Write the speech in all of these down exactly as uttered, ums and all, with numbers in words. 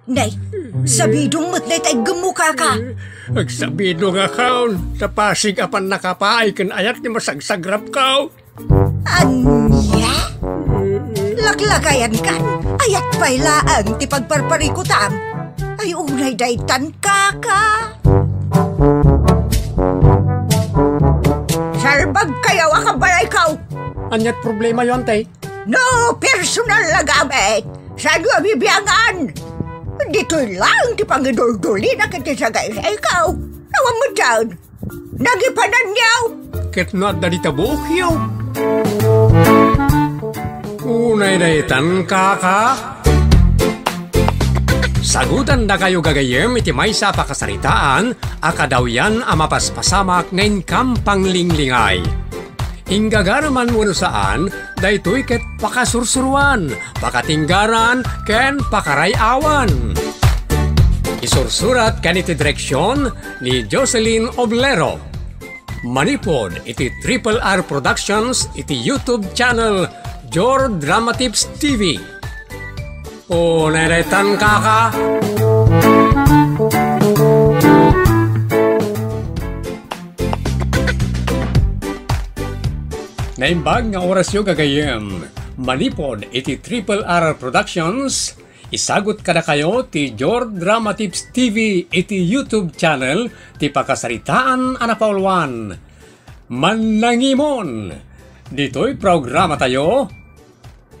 Nay, sabidong met dayta iggemmo, kaka. Agsabidongakon, ta pasig a pannakapaay ken ayat ti masagsagrapko. Ania? Laklakayankan, ayat pay laeng ti pagparparikutam. Ay, unay daytan, kaka. Salbagkayo a kabalayko. Ania't problemayo, ante? No personal a gamit, saanyo a bibiangan? Ditoy laeng ti pangiduldulina ket ti sagaysayko. Awan met daan. Nagipananyo! Ket no adda dita buokyo. Unay daytan, kaka. Sagutandakayo gagayyem iti maysa a pakasaritaan a kadawyan a mapaspasamak nga inkam panglinglingay. Inggagaraman wenno saan, daytoy ket pakasursuroan, pakatinggaran, ken pakaray-awan. Isursurat ken iti direksion ni Jocelyn Oblero. Manipud iti Triple R Productions iti YouTube channel Jor Dramatips T V. O, neretan, kaka. Naimbag nga orasyo, gagayyem. Manipud iti Triple R Productions, isagut kadakayo ti Jor Dramatips T V iti YouTube channel ti pakasaritaan a napauluan, Mannangimon. Ditoy programatayo,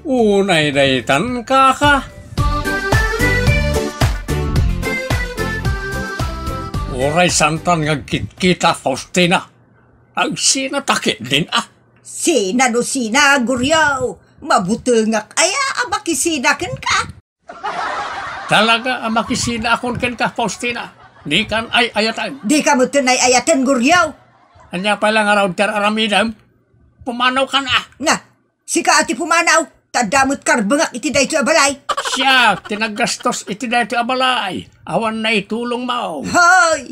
Unay daytan, kaka. Uray santan nga agkitkita, Faustina. Agsina ta ketdin, a? Sina no sina, Guriaw? Mabutengak aya a makisina kenka? Talaga a makisinaakon kenka, Faustina. Dikan ay-ayaten. Dika metten ay-ayaten, Guriaw. Ania pay la ngarud ti ar-aramidem? Pumanawkan, a? Nga, sika a ti pumanaw, ta adda met karbengak iti daytoy a balay. Siak ti naggastos iti daytoy a balay. Awan naitulongmo. Hoy!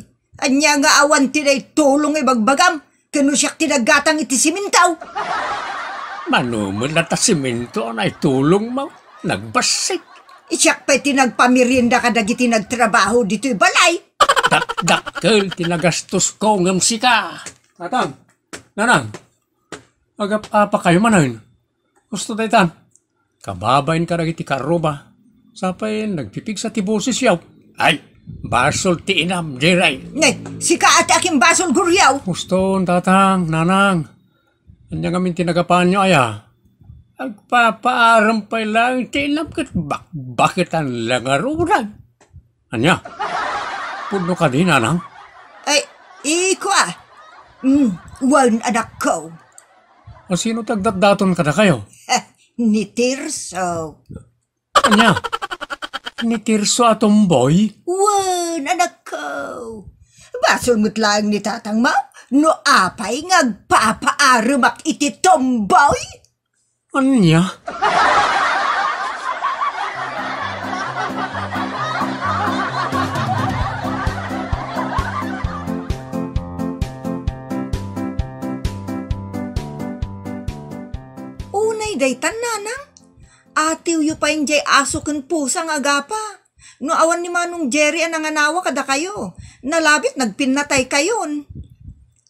Ania nga awan ti naitulong ibagbagam? Ken no siak ti naggatang iti siminto? Mano met la ta siminto a naitulongmo? Nagbassit. Siak pay ti nagpamerienda kadagiti nagtrabaho ditoy balay. Dakdakkel ti nagastosko ngem sika. Tatang, Nanang, agap-apakayo manen. Husto daytan. Kababain kadagiti karruba. Sapay nagpipigsa ti bosesyo. Ay, basol ti inam, Jeray. Ne, sika a ti akinbasol, Guriaw. Huston, tatang, nanang. Ania ngamin ti nagapaanyo aya? Agpapaarem pay laeng ti inam ket bakbaketan la ngarud. Ania? Pudno kadi, nanang? Ay, iko a. Mm, wen, anakko. A, sino ti agdatdaton kadakayo? Ni Tirso. Ania? Ni Tirso a tomboy? Wen, anakko. Basol met laeng ni tatangmo no apay nga agpapaaremak iti tomboy? Ania? Unay daytan, nanang. Atiwyo pay idiay aso ken pusa nga agapa. No awan ni Manong Jerry a nanganawa kadakayo, nalabit nagpinnataykayon.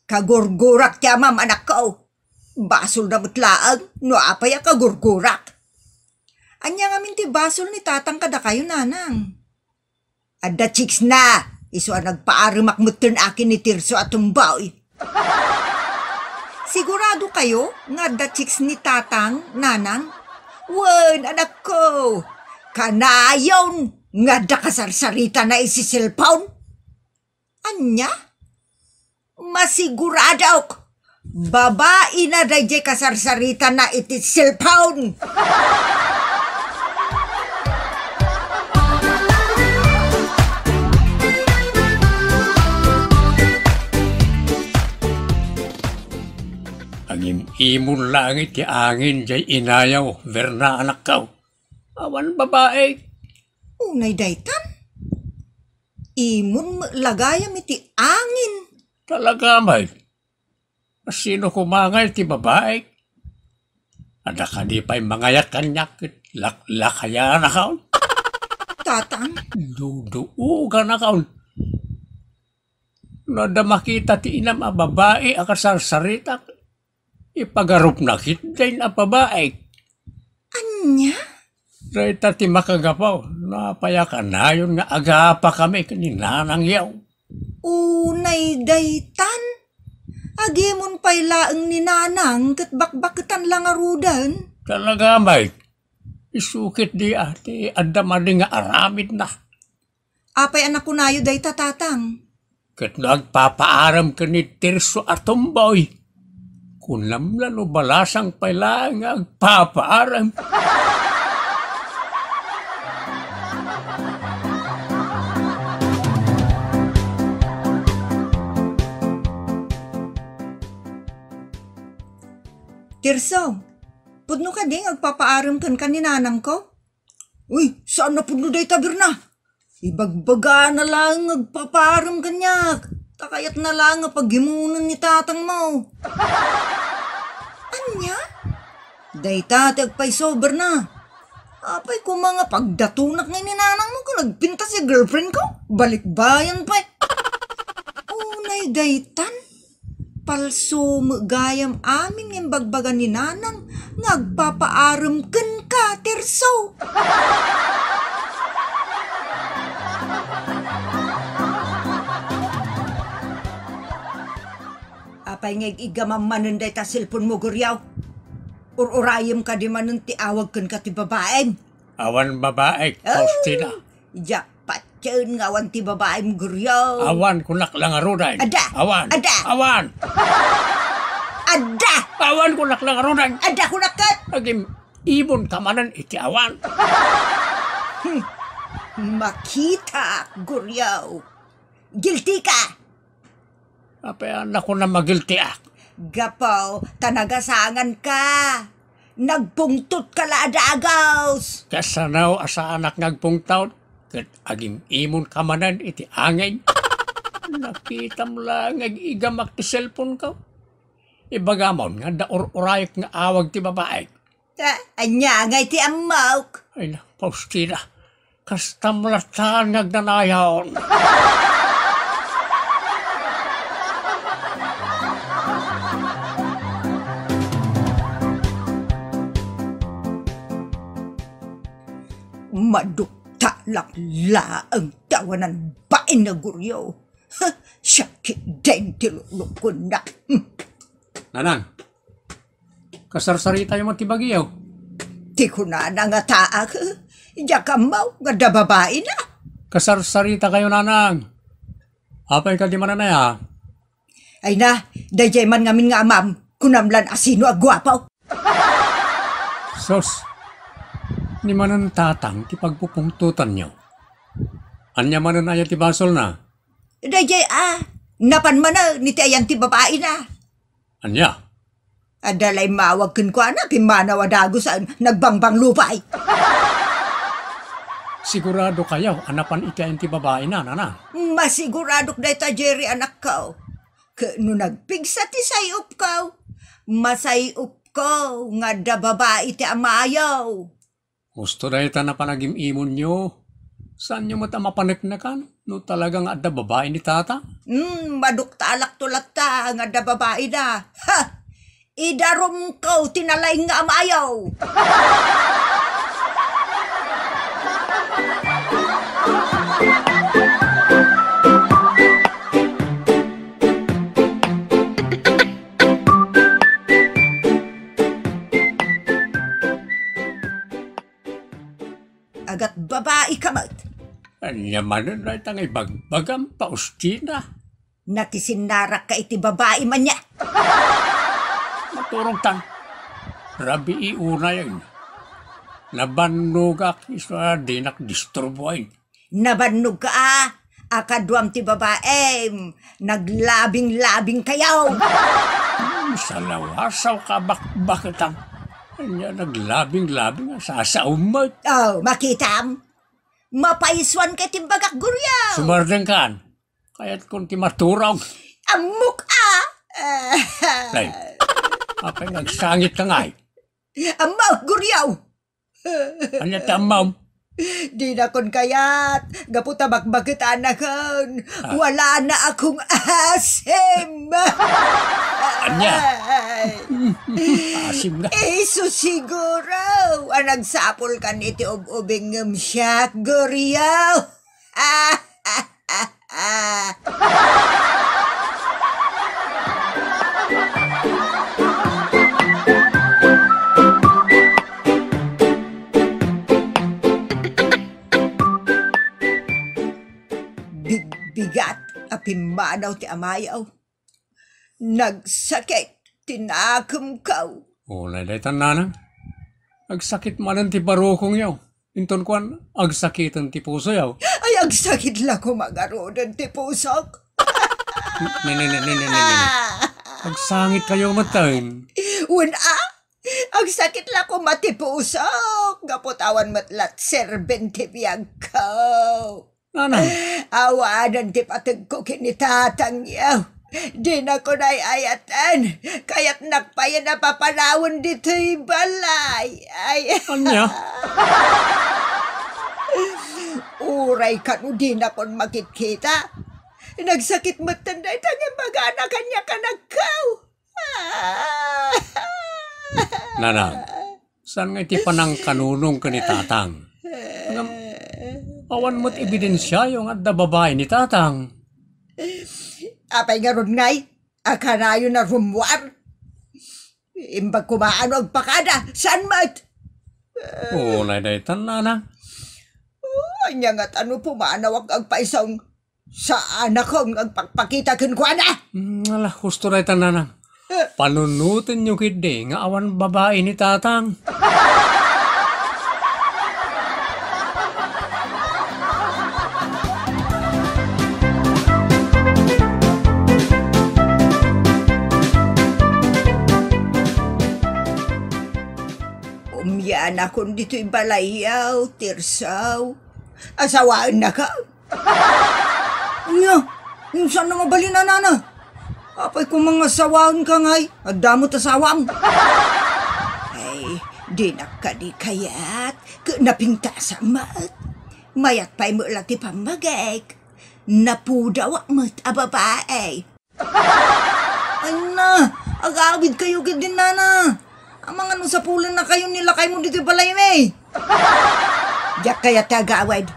Kagurgurak ti amam, anakko. Basolna met laeng no apay a kagurgurak. Ania ngamin ti basol ni tatang kadakayo, nanang? Adda chicksna, isu a nagpaaremak metten a ken ni Tirso a tomboy. Sigurado kayo nga adda chicks ni tatang, nanang? Wen, anakko. Kanayon nga adda kasarsaritana iti cellphone. Ania? Masiguradok, babaina daydiay kasarsaritana iti cellphone. Agim-imon laeng iti angin diay inayo, Verna, anakko. Awan babai. Unay daytan? Imon met la gayam iti angin. Talaga met. Sino koma ngay ti babai? Adda kadi pay mangayat kaniak ket laklakayanakon? Tatang? Duduoganakon. No adda makita ti inam a babai a kasarsaritak, ipagarupna ketdi a babai. Ania? Dayta ti makagapu, no apay a kanayon nga agapakami ken ni nanangyo. Unay daytan? Agimon pay laeng ni nanang ket bakbaketan la ngaruden? Talaga, Mike. Isu ketdi a ti adda madi nga aramidna. Apay a nakunayo dayta, Tatang? Ket no agpapaarem ken ni Tirso a tomboy, kunam la no balasang pay laeng nga agpapaarem. Tirso, pudno kadi nga agpapaarem kenka ni nanangko? Uy, saan a pudno dayta, Berna. Ibagbagana laeng nga agpapaarem kaniak. Ta kayatna laeng nga pagimonen ni tatangmo. Ania? Dayta ti agpayso, Berna. Apay koma nga pagdatonak nga ni nanangmo ken nagpintas ti girlfriendko? Balikbayan pay. Unay daytan? Palso met gayam amin nga imbagbaga ni nanang nga agpapaarem kenka, Tirso. Apay nga ig-igam manen dayta cellphone mo, Guriaw? Ur-urayem kadi manen ti awag kenka ti babaem? Awan babaek, Faustina. Jackpot ken nga awan ti babaem, Guriaw. Awan, kunak la ngaruden. Adda. Awan. Adda. Awan. Adda. Awan, kunak la ngaruden. Adda, kunak ket. Agim-imonka manen iti awan. Hmm. Makita, Guriaw. Guilty ka. Apay a nakunam a guilty ak? Gapu ta nagasanganka. Nagpungtotka la a dagus. Kasano a saanak nga agpungtot? Ket agim-imonka manen iti angin. Nakitam la nga ig-igamak ti cellphone ko. Ibagamon nga adda ur-urayek nga awag ti babaek. Ah, ania ngay ti ammok? Ay na, Faustina. Kastam latta nga agnanayon. Maduktalak laeng ti awanan bain a Guriaw. Ha, siak ketdin ti luklukuenna. Hmm. Nanang, kasarsaritayo met ti bagiyo? Ti kunana nga taak, diak ammo nga adda babaina. Kasarsaritakayo, Nanang. Apay kadi manen aya? Ay na, daydiay man ngamin nga amam, kunam lan a sino a guapo. Sus, ni manen tatang ti pagpupungtotanyo. Ania manen aya ti basolna? Daydiay a, napan manen iti ayan ti babaina. Ania? Adda la immawag kenkuana, pimmanaw a dagus a nagbangbanglo pay. Siguradokayo a napan iti ayan ti babaina, Nanang? Masiguradok dayta, Jerry, anakko. Ket no nagpigsa ti say-opko, masay-opko nga adda babai ti amayo. Husto dayta napan agim-imonyo. Saanyo met a mapaneknekan no talaga nga adda babai ni tata? Hmm, maduktalakto latta nga adda babaina. Ha! Idarumko ti nalaing nga amayo. Agat babai ka met. Ania manen dayta nga ibagbagam, Faustina? Nakisinnarakka iti babai man nia. Maturogtan. Rabii unayen. Nabannogak isu a dinak disturboen. Nabannogka a, a kaduam ti babaim, naglabing-labingkayo. Hmm, salawasaw ka bakbaketan. Ania naglabing-labing a sasaom met. Oh, makitam? Mapaisuanka iti imbagak, Guriaw. Sumardengkan. Kayatkon ti maturog. Ammok a. Nay, apay nga agsangitka ngay? Ammok, Guriaw. Ania ti ammom? Dinakon kayat, gapu ta bakbaketanakon. Ah. Wala na akong asim. Ania? Ay. Asim na. Isu siguro a nagsapulkan iti ub-ubing ngem siak, Goryo. Bigbigat a pimmanaw ti amayo. Nagsakit ti nakemko. Unay daytan, nanang. Agsakit manen ti barukongyo. Inton kuan, agsakiten ti pusoyo. Ay, agsakit la koma ngaruden ti pusok. Ne, ne, ne, ne, ne, ne, ne. Ah. Agsangitkayo metten. Wen a, agsakit la koma ti pusok. Gapu ta awan met lat serben ti biagko. Nanang. Awanen ti pategko ken ni tatangyo. Dinakon ay-ayaten. Kayatnak payen a papanawen ditoy balay. Ay. Ania? Uray kano dinakon makitkita. Nagsakit metten dayta nga imbagana kaniak a nagkaw. Nanang, saan nga iti panangkanunong ken ni tatang? Ngem, awan met ebidensiayo nga adda babai ni tatang. Apay ngarud ngay? A kanayon a rummuar? Imbag koma no agpakada, saan met? Unay daytan, nanang. Oh, ania nga ta no pumanawak agpayso, saanakon nga agpakpakita kenkuana? Mm, ala, husto daytan, nanang. Panunotenyo ketdi nga awan babai ni tatang. Umianakon ditoy balayyo, Tirso. Asawaennaka? Ania? Saan nga mabalin, nana? Apay koma nga asawaenka ngay? Adda met asawam. Ay, dinak kadi kayat ket napintasak met. Mayat pay met la ti pammagik. Napudawak met a babai. Ay na, agawidkayo ketdin, nana. Amangan no sapulennakayo ni lakaymo ditoy balaymi. Diak kayat ti agawid.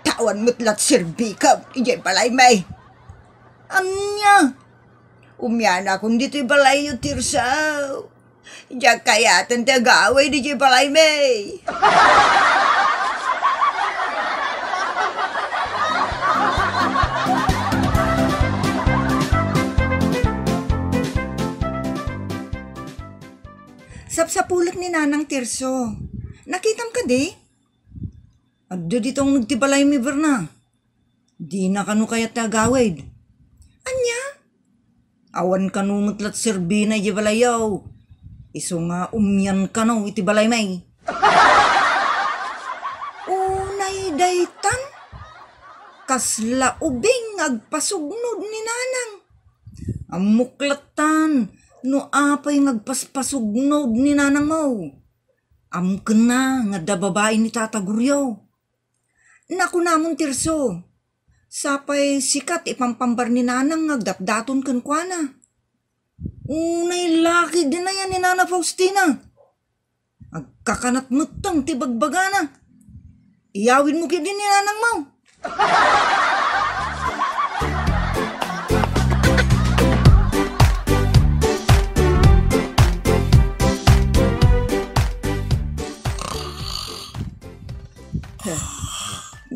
Ta awan met lat serbikem idiay balaymi. Ania? Umianakon ditoy balayyo, Tirso. Diak kayaten ti agawid idiay balaymi. Sapsapulet ni Nanang, Tirso. Nakitam kadi? Adda dita uneg ti balaymi, Berna. Dina kano kayat ti agawid. Ania? Awan kano met lat serbina idiay balayyo. Isu nga umian kano iti balaymi. Unay daytan, kasla ubing nga agpasugnod ni Nanang. Ammok lattan no apay nga agpaspasugnod ni Nanangmo. Amkenna nga adda babai ni Tata Goryo. Nakunamon, Tirso, sapay sika ti ipampambar ni Nanang nga agdatdaton kenkuana. Unay laki dinayan ni Nana Faustina. Agkakanat metten ti bagbagana. Iyawidmo ketdi ni Nanangmo.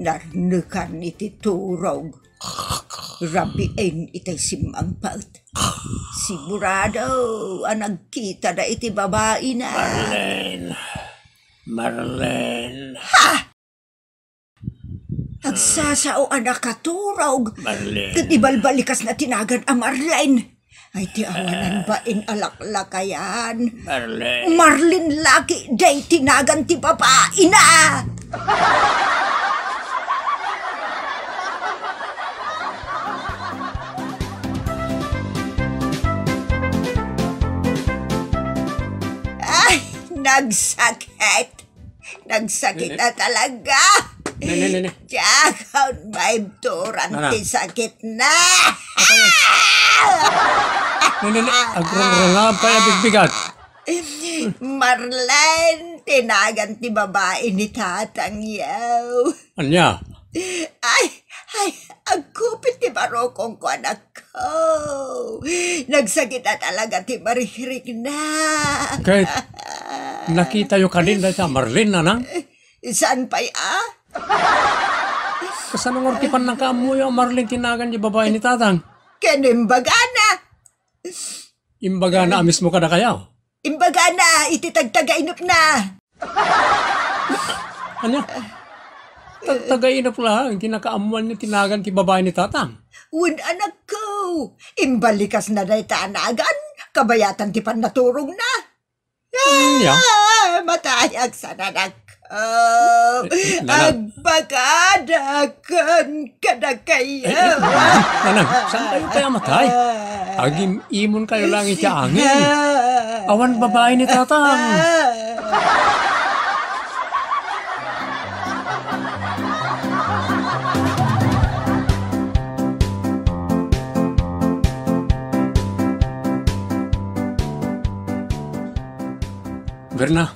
Narnekan iti turog. Rabiin itay simmangpet. Sigurado a nagkitada iti babaina. Marlene. Marlene. Ha! Agsasao a nakaturog. Marlene. Ket ibalbalikasna ti nagan a Marlene. Ay, ti awanan bain a laklakayan. Marlene. Marlene laki, day ti nagan ti babaina. Ay, nagsakit. Nagsakit na talaga. Ne, ne, ne, ne. Diak maibturan ti sakit na. Ne, ne, ne. Agrangrangab pay a bigbigat. Marlene, ti nagan ti babai ni Tatang, yaw. Ania? Ay, ay, agkupit ti barukongko, anakko. Nagsakit na talaga ti marikrik na. Ket nakitayo kadin dayta Marlene, nanang? Saan pay a? Kasano ngarud ti pannakaammoyo a Marlene ti nagan ti babai ni Tatang? Ken imbagana. Imbagana a mismo kadakayo? Imbagana iti tagtagainepna. Ania? Tagtagainep laeng ti nakaammoanyo ti nagan ti babai ni Tatang? Wen, anakko. Imbalikasna dayta a nagan, kabayatan ti pannaturogna. Ania? Ah, matayag san, anakko. Eh, eh, nanang. Agbagadakan kadakayo. Eh, eh, nanang, saan kayo kaya matay? Agim-imonkayo lang iti angin. Awan babai ni Tatang. Berna,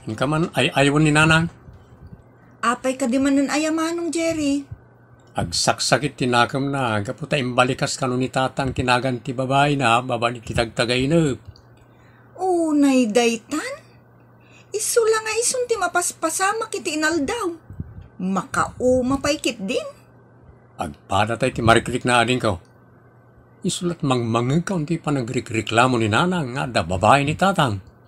inka man ay-aywen ni Nanang. Apay kadi manen aya, Manong Jerry? Agsaksakit ti nakemna gapu ta imbalikas kano ni Tatang ti nagan ti babaina babaen iti tagtagainep. Unay daytan? Isu la nga isun ti mapaspasamak iti inaldaw. Makauma pay ketdin. Agpadatay ti marikrikna, adingko. Isu la't mangmangngegka on ti panagrikriklamon ni Nanang nga adda babai ni Tatang.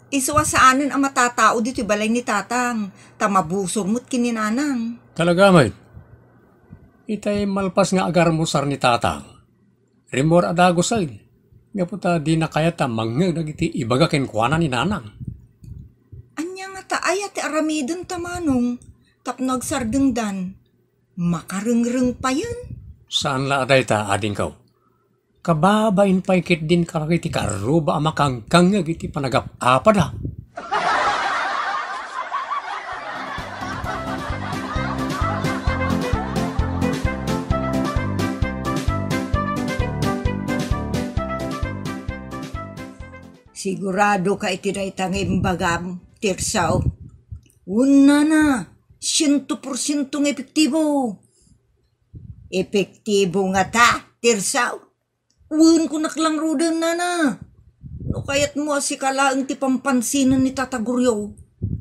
Isu a saanen a matatao ditoy balay ni Tatang, ta mabusor met ken ni Nanang. Talaga met. Itay malpas nga agarmusar ni Tatang, rimmuar a daguseg, gapu ta dina kayat a mangngeg dagiti ibaga kenkuana ni Nanang. Ania ngata aya ti aramidenta, Manong, tapno agsardengdan? Makarengreng payen? Saan la a dayta, adingko. Kababain pay ketdin kadagiti karruba a makangkangngeg iti panagap-apada. Sigurado ka iti dayta nga imbagam, Tirsaw? Wen, nana, siento porsiento nga epektibo. Epektibo ngata, Tirsaw? Wen, kunak lang ruden, nana. No kayatmo a sika laeng ti pampansinan ni Tata Goryo,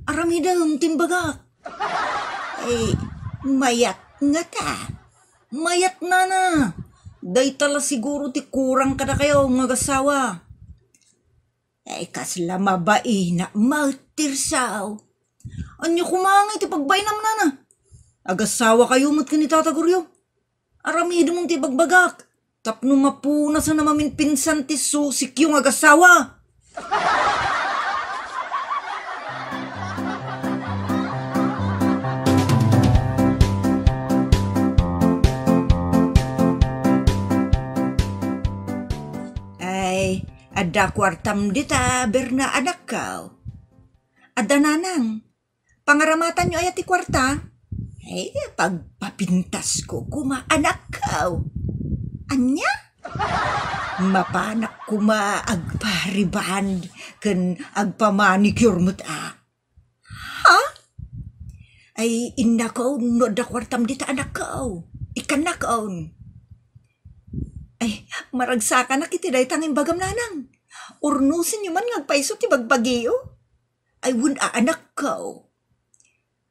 aramidem ti imbagak. Ay, mayat ngata. Mayat, nana. Dayta la siguro ti kurang kadakayo nga agasawa. Ay, kasla mabaina met, Tirsaw. Ania koma ngay ti pagbainam, nana? Agasawakayo met ken ni Tata Goryo. Aramidem ti ibagbagak tapno mapunasen a maminpinsan ti susikyo nga agasawa. Ay, adda kuartam dita, Berna, anakko? Adda, nanang. Pangaramatanyo aya ti kuarta? Ay, pagpapintasko koma, anakko. Ania? Mapanak koma agpa-rebond ken agpa-manicure met a. Ha? Ay, innakon, no adda kuartam dita, anakko. Ikkannakon. Ay, maragsakanak iti dayta nga imbagam, nanang. Urnosenyo man nga agpayso ti bagbagiyo. Ay, wen a, anakko.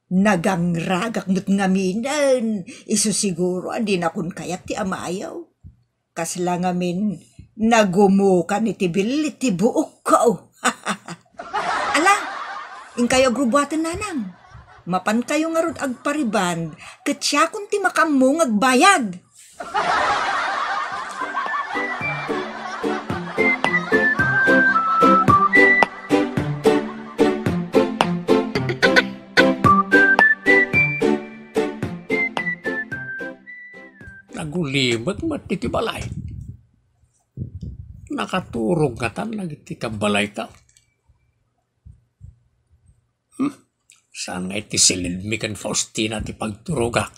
Nagangragak met ngaminen. Isu siguro a dinakon kayat ti amayo. Kasla ngamin, nagumukan iti billit ti buokko. Ala, inkayo agrubuaten, nanang. Mapankayo ngarud agpa-rebond, ket siakon ti makaammo nga agbayad. Nagulimek met iti balay. Nakaturog ngatan dagiti kabbalayta. Hmm? Saan nga iti siledmi ken Faustina ti pagturogak.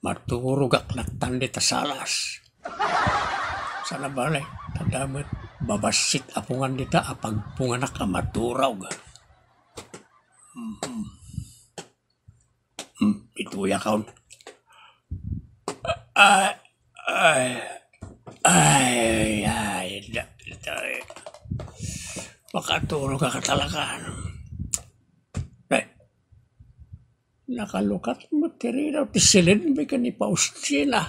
Maturogak lattan dita salas. Saan a bale, adda met babassit a pungan dita a pagpunganak a maturog. Mhm. Hmm, ituyakon. Ay, ay, ay, ay, da-, da-, makaturog ka talaga. Eh, nakalukat met ti ridaw ti siledmi ken ni Faustina.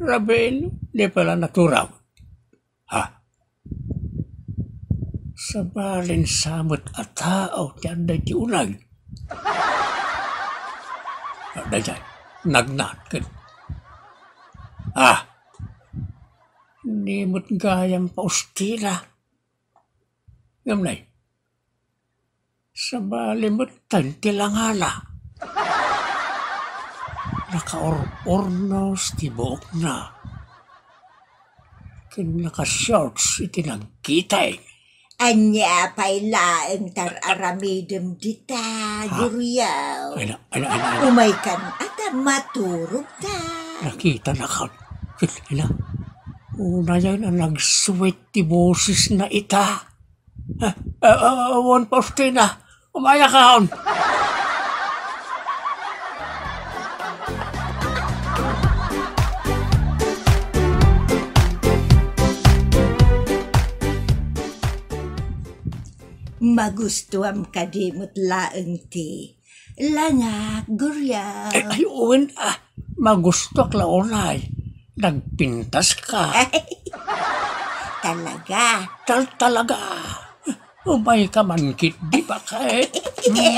Rabiin, di pala naturog. Ha? Sabali sa met a tao ti adda iti uneg. Daydiay, nagnat ket, ah, ni met gayam Faustina. Ngem nay, sabali met ti langana. Nakaur-urnos ti buokna. Ken naka-shorts iti nagkitay. Ania pay laeng ti ar-aramidem dita, ha? Guriaw? Ay na, ay na, ay na, ay na. Umaykan a ta maturogka. Nakitana kan. Ay na. Unayen a nagsuet ti bosesna ita. Ah, ah, ah, wen Faustina, umayakon. Magustuam kadi met laeng ti langak, Guriaw? Ay, ay, wen, ah, magustuak la unay. Nagpintaska. Talaga? Tal-, talaga. Umayka man ketdi, baket. Ay,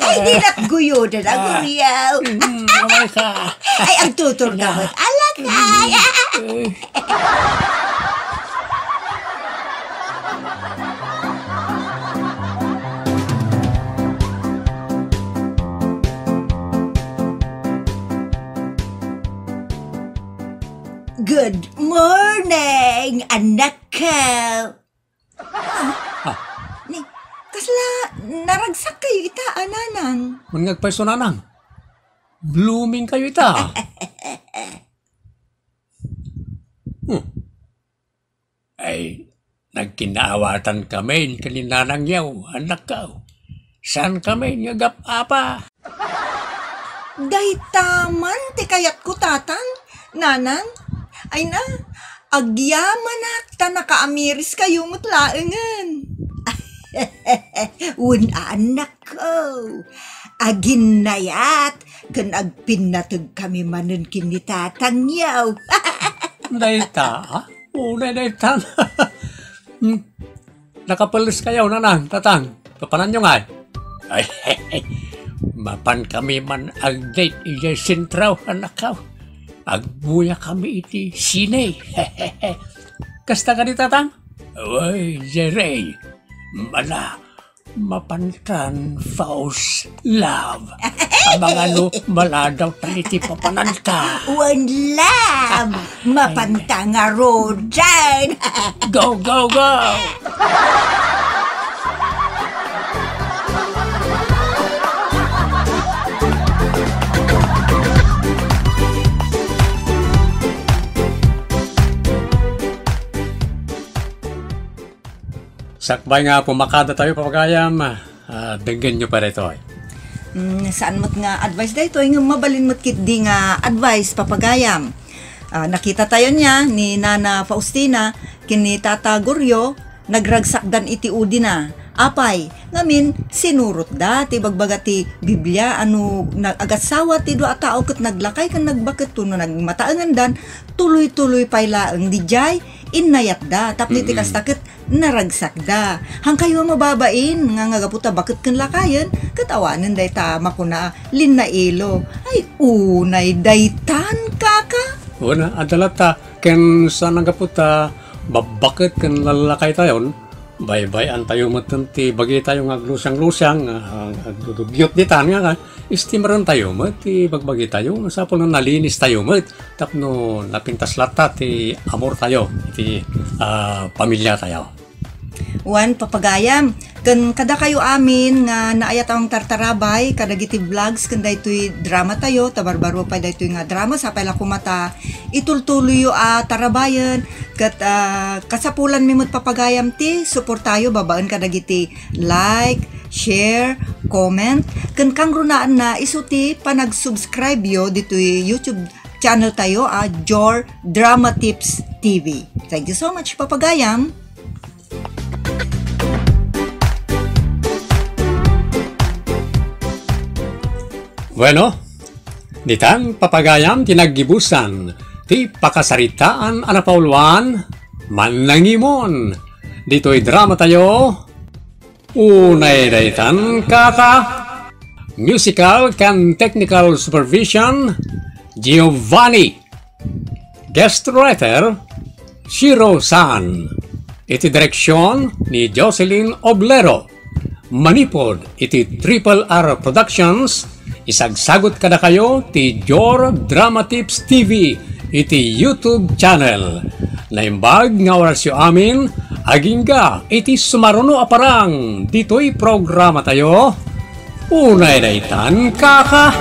ay, di nak guyodan, ah, Guriaw. Mm, umayka. Ay, agtuturga met. Alakay. Eh. Good morning, anakko. Ah. Ni, kasla naragsak kayo ita, a nanang? Wen nga agpayso, nanang. Blooming kayo ita. Hmm. Ay, nagkinaawatan kami ken ni nanangyo, anakko. Saan kami nga agap-apa? Dayta man ti kayatko, tatang, nanang. Ay na, agyamanak ta nakaamiris kayo met laengen. Wen, anakko, aginnayat ken agpinnateg kami manen ken ni tatangyo. Dayta, ah? Unay daytan. Hmm. Nakapelles kayo, nanang, tatang. Papananyo ngay? Ay, mapan kami man ag-date idiay sentro, anakko. Agbuya kami iti sine. Kasta kadi, tatang? Uy, Jerry. Mana, mapantan, Faust, love. Amangano, maladaw ta iti papananta. Wen, love, mapanta ngaruden. Go, go, go! Sakbay nga pumakada tayo, papagayam, ah, denggenyo pa daytoy. Mm, saan met nga advice daytoy, ngem mabalin met ketdi nga advice, papagayam. Ah, nakita tayo niya ni Nana Faustina ken ni Tata Goryo, nagragsakdan iti udina. Apay, ngamin, sinurotda ti bagbaga ti Biblia a no nag-agassawa ti dua a tao ket naglakay ken nagbaket wenno nagmataengandan, tuloy-tuloy pay laeng didiay innayatda, tapno iti kasta ket naragsakda. Hankayo a mababain nga, nga gapu ta baket ken lakayen, ket awanen dayta makuna a linnailo. Ay, unay daytan, kaka? Wen, adda latta, ken saan a gapu ta babbaket ken lallakaytayon, baybay-antayo metten ti bagitayo nga aglusiang-lusiang, nga agdudugyot ditan nga, nga istimerentayo met ti bagbagitayo, nga sapul nga nalinistayo met tapno napintas latta ti amortayo iti, ah, pamiliatayo. Wen, papagayam, ken kadakayo amin nga naayat a mangtartarabay kadagiti vlogs ken daytoy drama tayo, ta barbaro pay daytoy nga drama, sapay la koma ta itultuloyyo a tarabayen, ket, ah, kasapulanmi met papagayam ti suportayo babaen kadagiti like, share, comment, ken kangrunaanna isu ti panag-subscribe-yo ditoy YouTube channel tayo a Jor Drama Tips T V. Thank you so much, papagayam! Bueno, ditan papagayam ti naggibusan ti pakasaritaan a napauluan, mannangimon ditoy drama tayo. Unay daytan, kaka. Musical ken technical supervision, Giovanni. Guest writer, Shiro San. Iti direksyon ni Jocelyn Oblero. Manipud iti Triple R Productions, isagsagut kadakayo ti Jor Drama Tips T V iti YouTube channel. Naimbag nga orasyo amin, agingga iti sumaruno a parang ditoy programa tayo. Unay daytan, kaka.